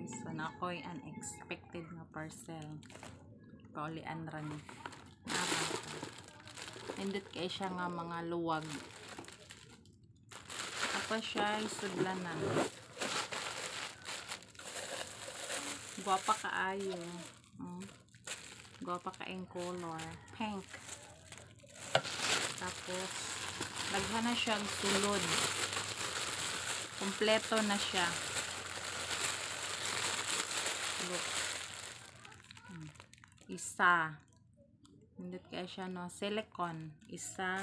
Guys. So naa ko'y unexpected nga parcel. Paulian ra ni. Nara. Nindot kay siya nga mga luwag. Apa siya sudlanan. Guwapa kaayo. Guwapa kaayong color. Pink. Tapos, daghan na siyang sulod. Kompleto na siya. Look. Isa. Nindot kaya siya, no? Silicone. Isa.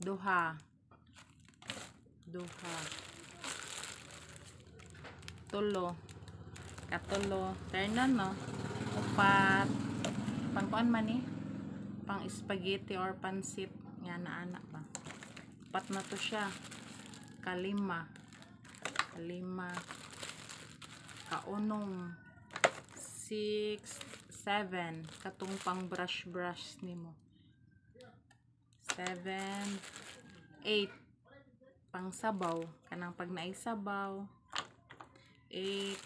Duha. Duha. Tulo. Katulo. Turn on, no? Upat. Pangkuan man ni? Pang spaghetti or pansit. Nga na anak ba? Upat na to siya. Kalima. Kalima. Kaunong. 6, 7. Katong pang brush brush nimo. 7, 8. Pang sabaw. Kanang pag naisabaw. 8,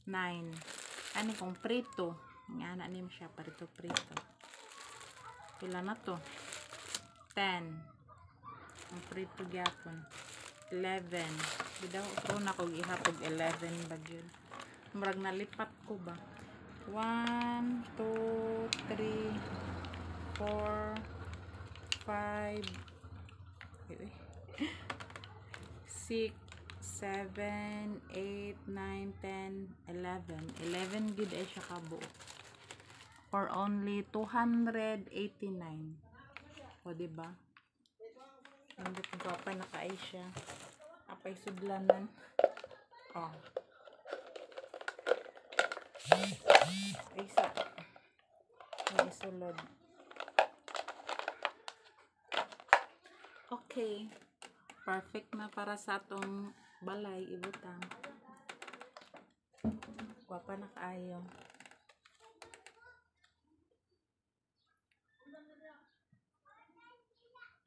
9. Ani kung prito. Nga na nimo siya. Prito prito. Pila na to? 10. Ang prito gyapon. 11. Bidaw ko na kog ihapog 11 ba gyud. Murag nalipat ko ba? 1, 2, 3, 4, 5, 6, 7, 8, 9, 10, 11. 11 gid ay siya kabuok. For only 289. O, diba? Nindot ko pa nakaay siya. Apay sudlanan. Oh. Isa. May isulod. Okay. Perfect na para sa atong balay ibutang. Gwapa na kaayo.